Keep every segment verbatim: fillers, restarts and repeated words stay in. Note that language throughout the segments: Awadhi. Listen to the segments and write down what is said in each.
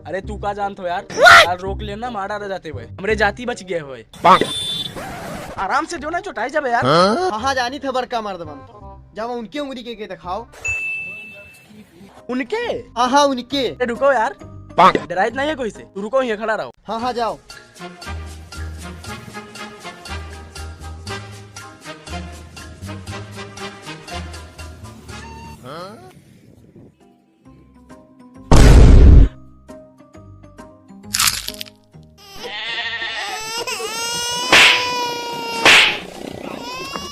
अरे तू का जानत हो यार, यार रोक लेना, मारा रह जाते हुए, हमरे जाति बच गए हुए। आराम से जो ना चोटाई जाबे यार। हाँ, हाँ, जानी थे बड़का मर्द बन, जब उनके उंगली के, के दिखाओ। उनके? हाँ, हाँ, उनके। ए, रुको यार, डराइत नहीं है कोई से, तू रुको, यहाँ खड़ा रहो। हाँ, हाँ, जाओ।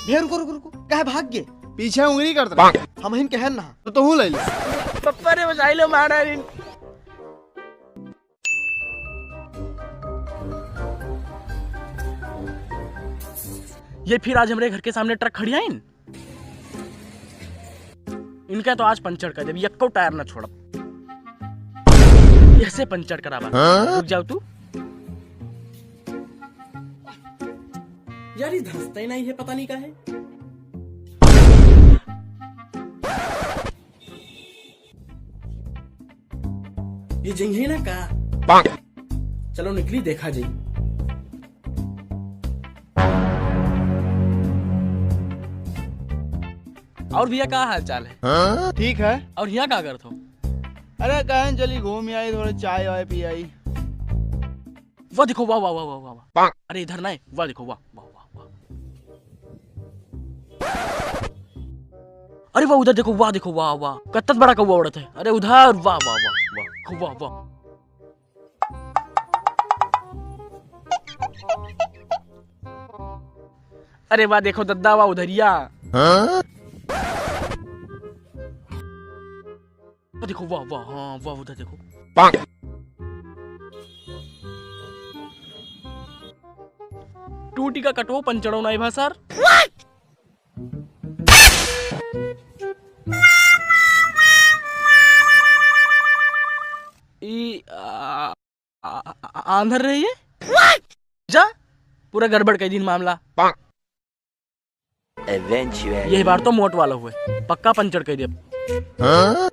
भैया, रुको, रुको, रुको, काहे भाग गए? पीछे उंगली करत रहा। हम हिन कहन ना। तो तू ले ले। पप्पा रे, बचाई लो, मारा इन। ये फिर आज हमरे घर के सामने ट्रक खड़ी आइन। इनका तो आज पंचर कर देब, यक्को टायर ना छोड़ब। ऐसे पंचर कराबा। हाँ? रुक जाओ तू। यार, ये धंसते नहीं है, पता नहीं का है। ये जइहे ना का? चलो निकली, देखा जाई। और भैया, का हाल चाल है? हाँ? ठीक है। और यहाँ का करत हो? अरे, कहन चली घूम आई, थोड़ा चाय वाय पी आई। वाह देखो, वाह, वाह, वाह। अरे इधर ना है, वाह देखो, वाह, वाह, वाह, वाह। अरे वाह, उधर देखो, वाह देखो, वाह, वाह, कत्तत बड़ा कौवा उड़त है। अरे उधर, वाह, वाह, वाह, वाह, वाह, वाह। अरे वाह देखो दद्दा, वाह उधरिया। हाँ? वाह देखो, वाह, वाह, हाँ, वाह, उधर देखो। टूटी का कटो पंचड़ो नाई भा सर। ई, आ, आ, आ, आंधर रही है? जा, पूरा गड़बड़ कर दिन मामला। Eventually। ये बार तो मोट वाला हुए, पक्का पंचर कर दिया। हाँ?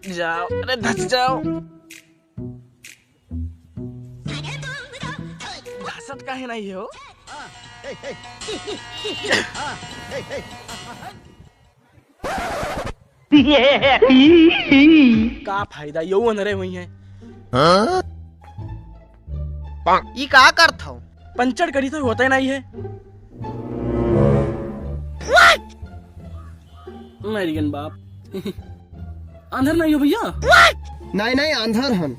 जाओ, अरे धस जाओ। धसत काहे नहीं हो? का फायदा, यो अंधरे हुई हैं। हाँ? ई का करत हो? पंचर करी तो होता ही नहीं है। अमेरिकन बाप। अंधर नहीं हो भैया? नहीं, नहीं, अंधर हन।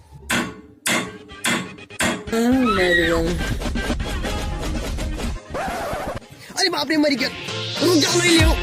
अरे बाप रे, मर गया। रुक जाओ, नहीं ले आओ।